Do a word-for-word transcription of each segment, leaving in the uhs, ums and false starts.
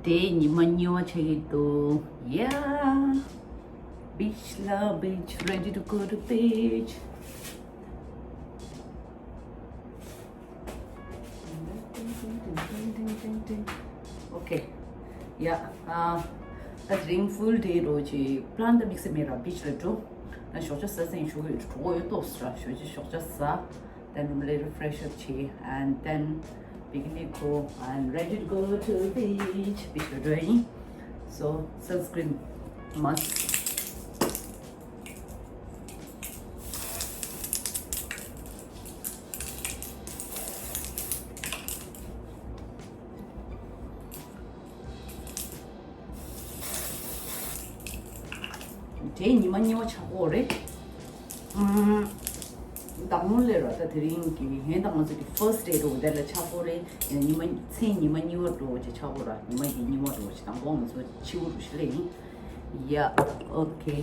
དེ་ཉི་མ་གཉིས་པ་ཆགས་ཀྱི་འདུག Yeah. Beach ལ་beach, ready to go to beach. Okay. Yeah. ཨ། ད་དེ་རིང་full day རོ་ཅིག་plan དང་དམིགས་བསལ་མེད་ར། beach ལ་འགྲོ། ད་ཞོགས་ཇ་ཟ་ཟིན་ཞུ་གི་འགྲོ་གི་ཡོད་ཏོག་ཙམ་ར། ཞོགས་ཇ་ཞོགས་ཇ་ཟ། Then room ལ་refresh up བྱེད། And then picnic go and ready to go to beach. Beach ལ་འགྲོ་ཡིན། So sunscreen must. དེ་ཉི་མ་གཉིས་པ་ཆགས་ཀྱི་ཡོད་རེད། ཨམ། བདག་མོ་ལས་ར། ད་དེ་རིང་གི་ཧན་ད་ང་ཚོ་གི་first day རོ། དེ་ལ་ཆགས་ཀྱི་ཡོད་རེད། ཉི་མ་མཚན་ཉི་མ་གཉིས་པ་འགྲོ་ཅེས་ཆགས་ཀྱི་ཡོད་ར། ཉི་མ་གི་གཉིས་པ་འགྲོ་ཅེས། དང་པོ་ང་ཚོ་ཕྱི་པོ་རུ་ཤི་ལེ་ཡིན། Yeah, okay.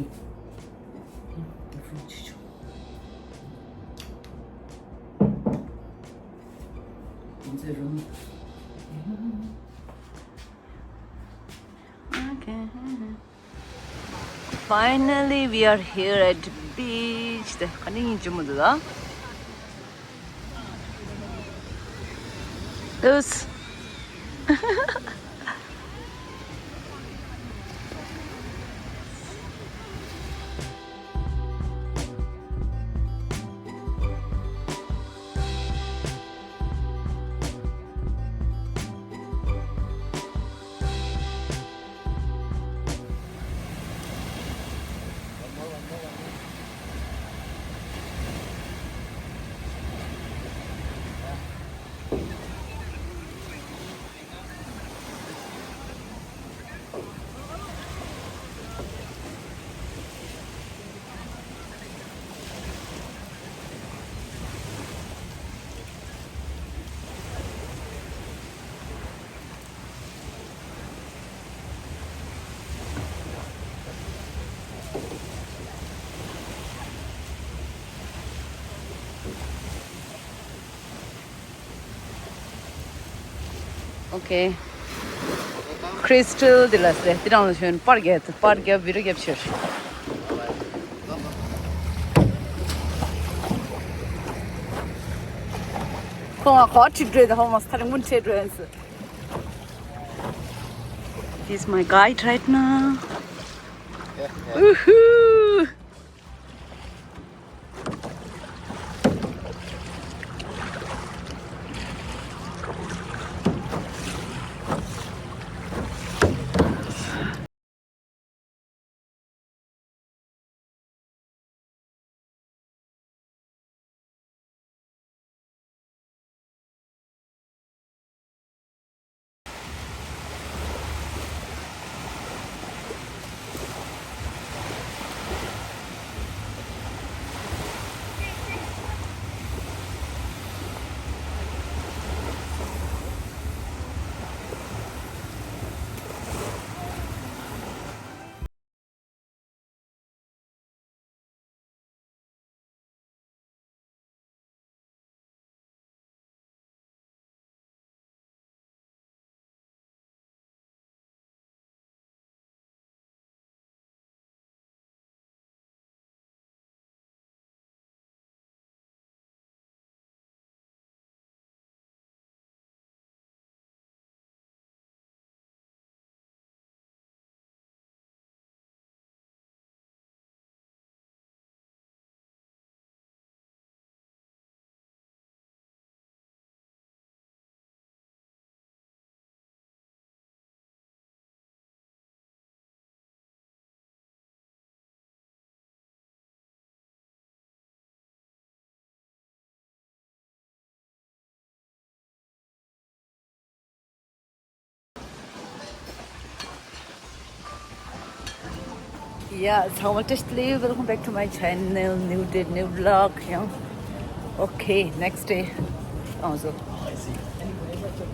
ང་ཚོའི་རུམ། Okay. Finally, we are here at beach. དེ་ག་ནས་ཡིན་གྱི་མི་འདུག་ད། ཨུས། Okay. Crystal དེ་ལ་ཟེར། དེ་རང་ལ་ཞོན་པར་རྒྱབ། པར་རྒྱབ། བི་ཌི་ཡོ་རྒྱབ་ཕྱིར། ཁོང་ང་གོ་ཁྲིད་འགྲོ་དང་ཧོ་མ་སི་ཐ་རིང་མུན་ཁྲེད་འགྲོ་ཡིན་ཟེར། He's my guide right now. Woohoo! Yeah, ཚང་མ་བཀྲ་ཤིས་བདེ་ལེགས། Welcome back to my channel, new day, new vlog. Yeah. Okay, next day. Also.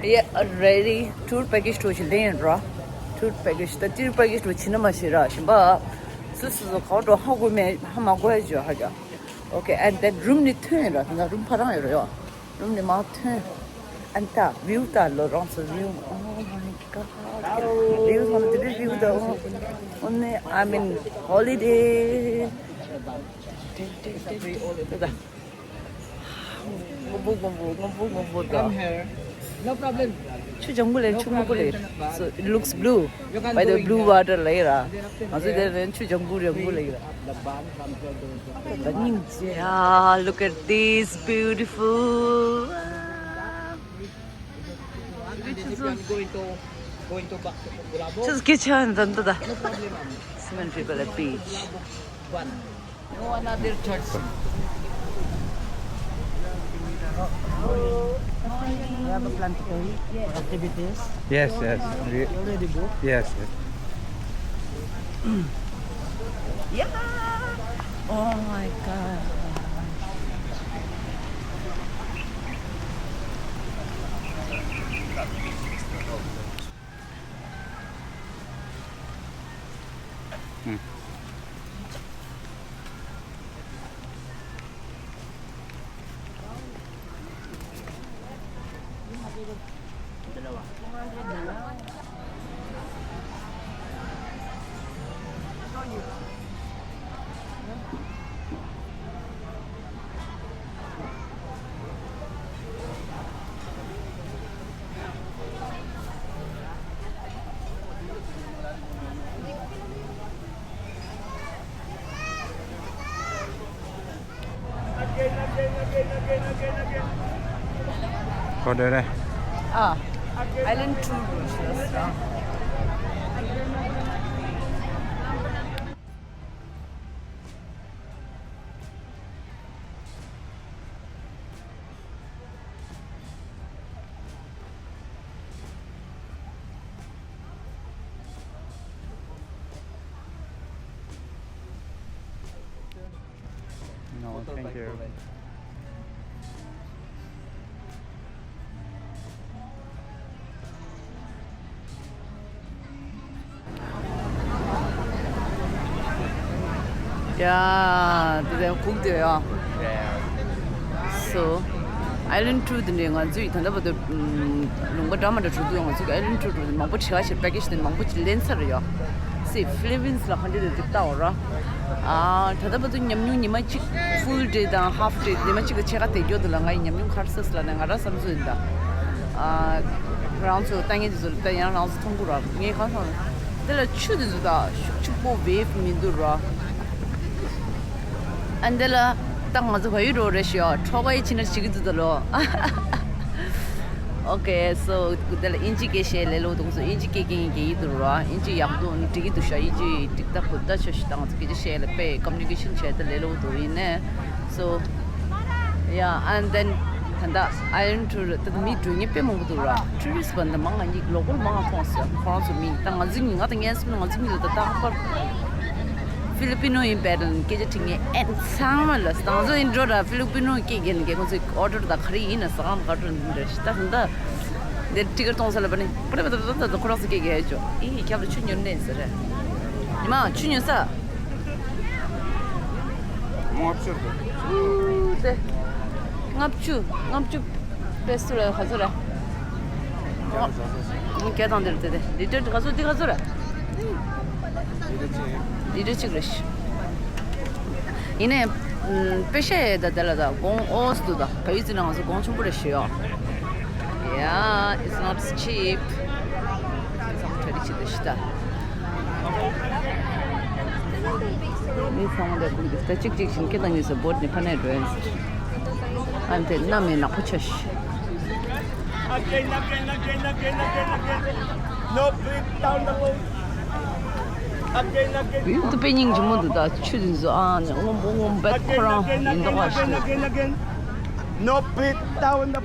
Yeah, ready. Tour package to Chilean, right? Tour package. The tour package to Chinamashira, Shimba. So, so, so, how to, how we may, how am I going to, how to? Okay, and then room ni ten, right? Room parang, right? Room ni ma ten. ཨན་ཏ་བིའུ་ད་ལོ་རང་ཚོ་བིའུ། Oh my God. བིའུ་ཚང་མ་དེ་འདྲའི་བིའུ་ད། འོ་ནི་I'm in holiday. སྔོན་པོ་སྔོན་པོ་སྔོན་པོ་སྔོན་པོ་ད། Come here. No problem. ཆུ་ལྗང་གུ་ལེ། ཆུ་སྔོན་པོ་ལེ། So it looks blue. By the blue water ལེ་ར། ང་ཚོ་དེ་ནས་ཆུ་ལྗང་གུ་ལྗང་གུ་ལེ་ར། ད་སྙིང་རྗེ། Ah, look at this beautiful. Going to, going to back to Gulabo. Just get your hand under the. No problem, ma'am. So many people at beach. One. No, another third. You have a plan to pay for activities? Yes, yes. We, you already booked? Yes, yes. Yeah. Oh my God. གོ་བདེ་རེད། ཨ། Island tour རུ་ཞུ་ས། No, thank you. ཡ། དེ་དེ་ཁུག་དེ་ཡ། So, Island tour དེ་ནས་ང་ཚོས་ད་ལྟ་བར་དུ་ལུང་པ་འདྲ་མི་འདྲ་འགྲོ་དུས་ང་ཚོས་Island tour དེ་མང་པོ་བྱེད་ཡ་ཞེས་package དེ་མང་པོ་ཅིག་ལེན་ཚར་ཡོད། See, Philippines ལ་ག་འདྲ་རེད་འདི་ལྟ་འོ་ར། ཨ། ད་ལྟ་བར་དུ་ཉམས་མྱོང་ཉི་མ་གཅིག full day དང་half day ཉི་མ་གཅིག་གི་ཕྱེད་ཀ་བསྡད་རྒྱུ་དེ་ལ་ངའི་ཉམས་མྱོང་ག་རེ་སོང་ལབ་ན། ང་རང་བསམ་ཚུལ་ཡིན་ད། ཨ། རང་ཚོ་ལྟ་མཁན་དེ་ཚོ་ལ་ལྟ་ཡང་རང་ཚོ་མཐོང་གི་ར། ངས་གང་སོང་དེ་ལ་ཆུ་དེ་ཚོ་ད་ཤུགས་ཆེན་པོ་wave མི་འདུག་ར། ཨ། འདི་ལ་ད་ང་ཚོ་བལ་ཡུལ་འགྲོ་རེད་ཤག་ཁྲོ་བ་ཡི་ཕྱི་ནར་བྱེད་ཀྱི་འདུག་ད་ལོ། Okay, so དེ་ལ་ཨིན་ཇི་སྐད་བཤད་ལས་སླ་པོ་འདུག་སོ། ཨིན་ཇི་སྐད་མཁན་གྱི་ཡིན་འདུག་ར། ཨིན་ཇི་ཡག་འདུག་འགྲིག་གི་འདུག་ཤག་ཨིན་ཇི་འགྲིག་ད་གོ་ད་ཆོག་ཤག་ད་ང་ཚོ་སྐད་ཆ་བཤད་ལ་དཔེ་communication བྱས་ད་ལས་སླ་པོ་འདུག་ཡིན་ནའི། So, yeah, and then ད་ལྟ་Island tour ད་ལྟ་མི་འགྲོ་མཁན་དཔེ་མང་པོ་འདུག་ར། Tourist པ་འདི་མང་ང་གཉིས་local མང་ང་མཐོང་སོང་། ཁོ་རང་ཚོ་མི་ད་ང་ཚོ་གཉིས་ང་དང་ངའི་སེམས་ནང་ང་ཚོ་གཉིས་ལ་ད་རྟག་པར། Filipino ཡིན་པས་ན་སྐད་ཆ་དྲི་མཁན་ཨེ་ཚང་མ་ལ་ད་ང་ཚོ་ཡིན་འགྲོ་ར། Filipino སྐད་རྒྱག་ནས་ཁོ་ཚོས་order ད་ག་རེ་ཡིན་ན་ཟ་ཁང་ག་འགྲོ་འདི་འདྲ་ཞིག་ད་ད་འདི་ticket གཏོང་ས་ལ་པ་ནི་པ་རེ་པ་ད་ད་ད་ཁོ་རང་ཚོ་སྐད་རྒྱག་ཡ་ཅོ། ཨི་ཁྱབ་ལ་ཆུ་ཉོ་ནས་ཟེར་རེད། ཉི་མ་ཆུ་ཉོ་ས། ལྔ་བཅུ་རེད། ཆུ་དེ་ལྔ་བཅུ་ལྔ་བཅུ་པེ་སོ་རེད། ག་ཚོད་རེད། བརྒྱ་དང་འདིར་དེ་དེ་ལི་ཊར་ག་ཚོད་འདི་ག་ཚོད་རེད། ལི་ཊར་གཅིག་རེད། ཡིན་ནའི་པེ་ཤ་ཡས་ད་དེ་ལ་ད་གོང་ཨོས་འདུག་ད་བལ་ཡུལ་ཚོ་ནང་ང་ཚོ་གོང་ཆེན་པོ་རེད་ཞུ་ཡོད། Yeah, it's not cheap. ཚང་མ་གྲ་སྒྲིག་བྱེད་དུ་ཤི་ད། མི་ཚང་མ་ལས་ཁུངས་འདི་ལྟ་གཅིག་གཅིག་བཞིན་སྐད་བཏང་ཉིས་སུ་བོད་ནས་ཕ་ནས་འགྲོ་ཡིན་ཟེར། ཨ་འདི་གནམ་མེད་ནག་པོ་ཆགས་ཤི། Again, again, again, again, again, again. No, please, down the road. Again, again. ཡུལ་དུ་དཔེ་སྙིང་རྗེ་མོ་འདུག་ད་ཆུ་འདི་ཚོ་ཨ་ནི་སྔོན་པོ་སྔོན་པོ་ཁོ་རང་ཡིན་མདོག་ཁ་ཤས། Again, again, again, again. No, please, down the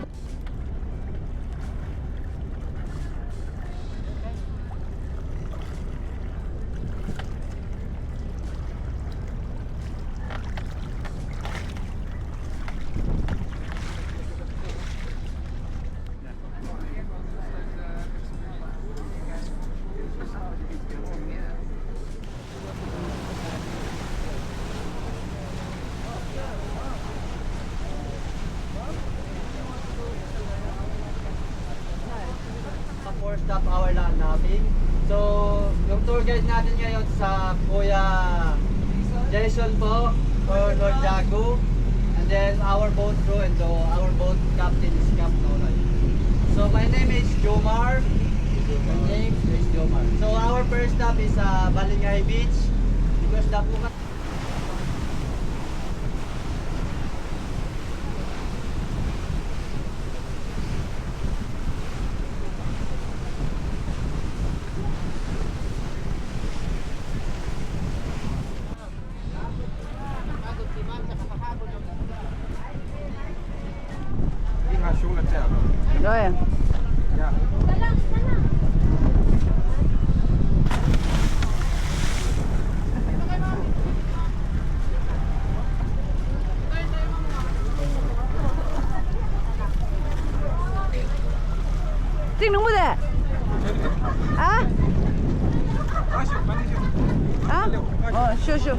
Stop our la- napping. So, yung tour guide natin ngayon sa Kuya Jason po, or Lord Jago. And then our boat crew and the, our boat captain is Cap Nonoy. So, my name is Jomar. My name is Jomar. So, our first stop is uh, Balingay Beach. Because the 你看熊了这样了。对。呀。 ཅིག་ནུང་པོ་དེ། ཨ། ཨ། ཨོ་ཤོ་ཤོ།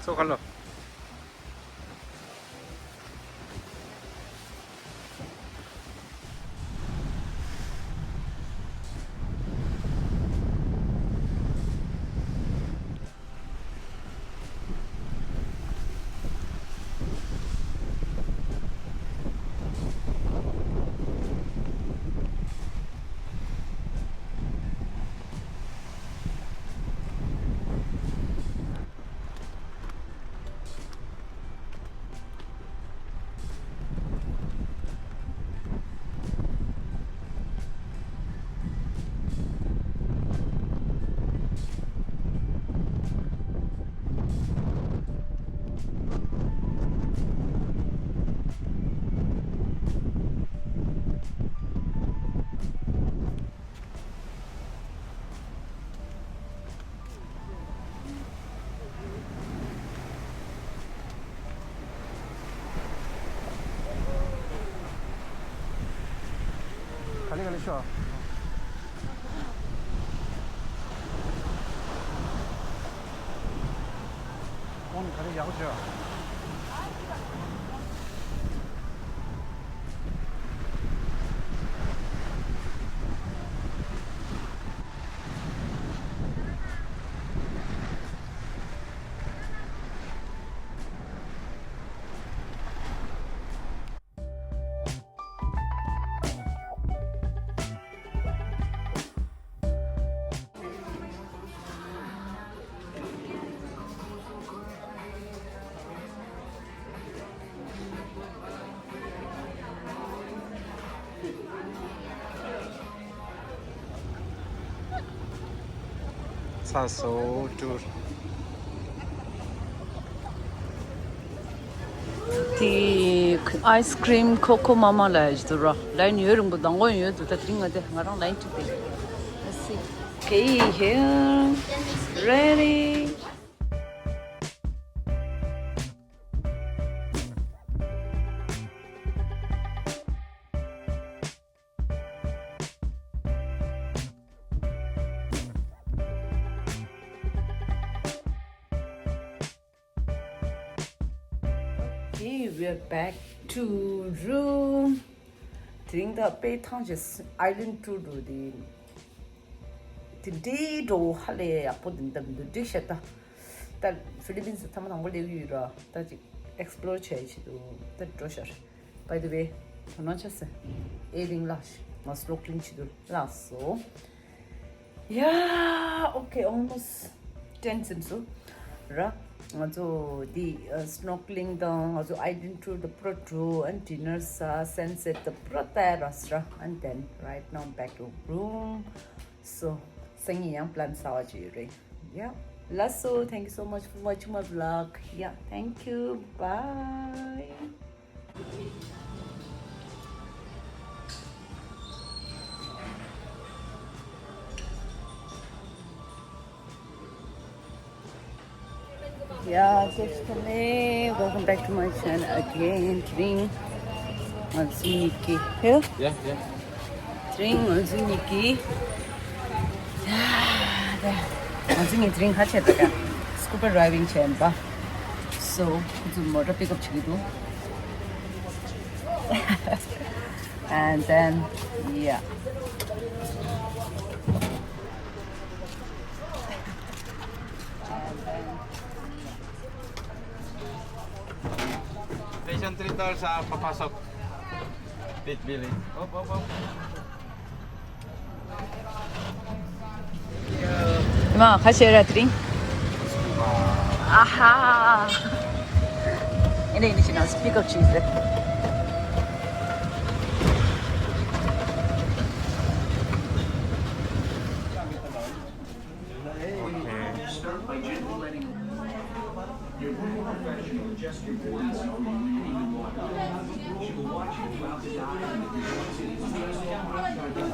ཚོ་ཁ་ལོ། ག་ལེ་ག་ལེ་ཤོག་ཁོང་ནི་ག་རེ་ཡག་པོ་བྱོས། ལགས་སོ་ཊུར། དེ་ཨའི་སི་ཀྲིམ་ཁོ་ཁོ་མ་མ་ལ་ཡ་ཞིག་འདུག་ར། ལན་ཡོད་རིང་པོ་མདང་དགོང་ཡོད་འདུག་ད་དེ་རིང་ང་དེ་ང་རང་ལན་ཅིག་དེ། Let's see. Okay, here. Ready? Okay, we're back to room. དེ་རིང་ད་དཔེ་ཐང་ཆད་ཨའི་ལན་ཊུར་འགྲོ་དེ། དེ་འདྲའི་འགྲོ་ཧ་ལས་ཡག་པོ་དེ་འདྲ་མི་འདུག་འགྲིག་ཤག་ད། ད་ཧྥི་ལི་པིན་སི་ཐ་མ་དང་པོ་སླེབས་ཡོད་ར། ད་ཅིག་ཨེག་སི་པོ་ལོར་བྱས་ཆེད་དུ་ད་འགྲོ་ཤག By the way, དོ་སྣང་ཆེ་ས། ཨེ་རིང་ལགས་ང་སི་ནོ་ཀི་ལིང་བྱེད་དུ་ལགས་སོ། Yeah, okay, almost ten ཟིན་སོང་། ར། ང་ཚོ་འདི་སི་ནོ་ཀི་ལིང་དང་ང་ཚོ་ཨའི་ལན་ཊུར་དང་པུ་ར་འགྲོ། ཨན་ཌི་ནར་ཟ། སན་སེཊ་དང་པུ་ར་ལྟ་ཡ་རག་སོང་ར། And then right now back to room. So སང་ཉིན་ཡང་པི་ལན་གསར་པ་ཅིག་ཡོད་རེད། Yeah. ལགས་སོ། Thank you so much for watching my vlog. Yeah, thank you. Bye. Yeah, just welcome back to my channel again. དེ་རིང་ང་ཚོ་གཉིས་ཀྱིས། Yeah, yeah. དེ་རིང་ང་ཚོ་གཉིས་ཀྱིས། ཡ། ང་ཚོ་གཉིས་དེ་རིང་ག་རེ་བྱས་འདུག་ག་སྐུ་པར་ཌ་རའི་ཝིང་བྱས་འདུག So ཁོ་ཚོ་མོ་ཊ་པིག་ཨབ་བྱེད་ཀྱི་འདུག And then, yeah. Station three doors, ah, papasok. Pit Billy. Op, op, op. མ་ཁ་ཤས་ར་དེ་རིང་། ཨ་ཧ། ཨེ་ནས་ཨེ་ནས་ཕྱིན་ན་སི་པིག་ཨབ་བྱས་ཟེར།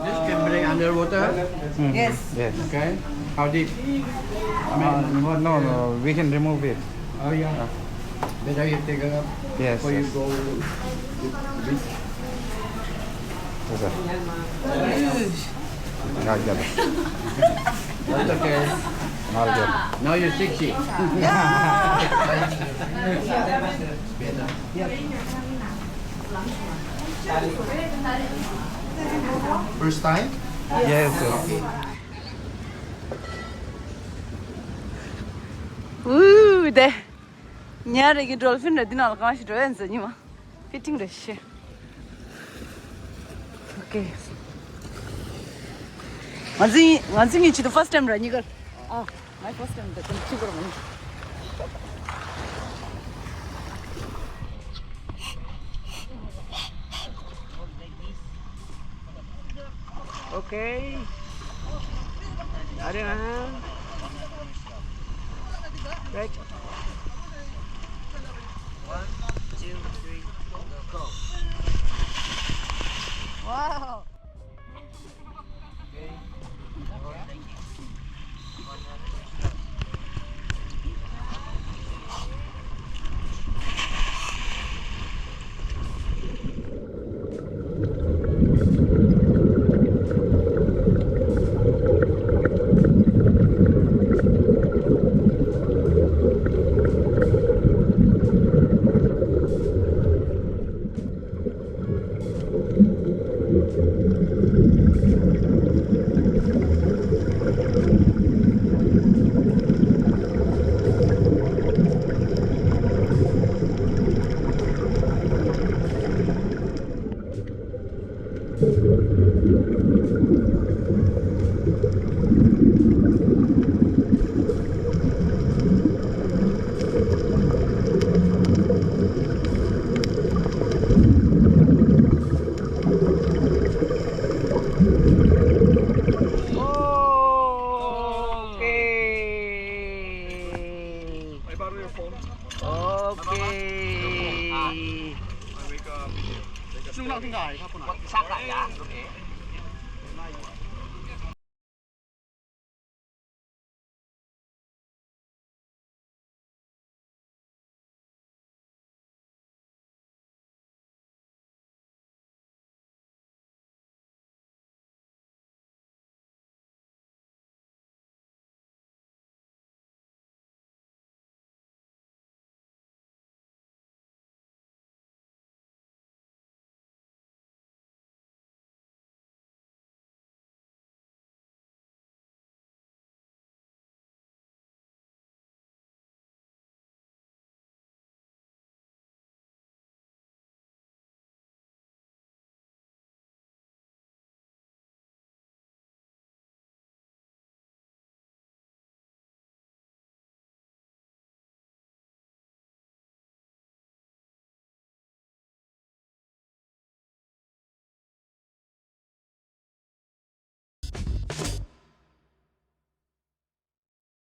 This can bring underwater? Yes. Yes. Okay. How deep? I mean, uh, what, no, no, we can remove it. Oh, yeah. Better you take it up. Yes, before you go. Yes. Yes, sir. Not yet. That's okay. Not yet. Now you're sixty. First time? Yes, sir. Okay. Ooh, there. ཉ་རེ་གི་ཌོལ་ཕིན་ར་འདི་ནང་ལ་གང་ཞིག་འགྲོ་ཡ་ཟེར་ཉི་མ། ཕི་ཊིང་རེ་ཤེ། ཨོ་ཁེ། ང་ཚོ་ང་ཚོ་གཉིས་ཆེད་དུ་ཕར་སི་ཊའིམ་ར་གཉིས་ཀར། ཨ། My first time that I'm super one. Okay. Are you, uh, right? One, two, three, go. Wow. གཞུང་ལ་ཁྲིམས་ཁང་ཡིན་ཁ་ཁོ་ན། ས་ཁ་ཡ་ལོ་ཨེ།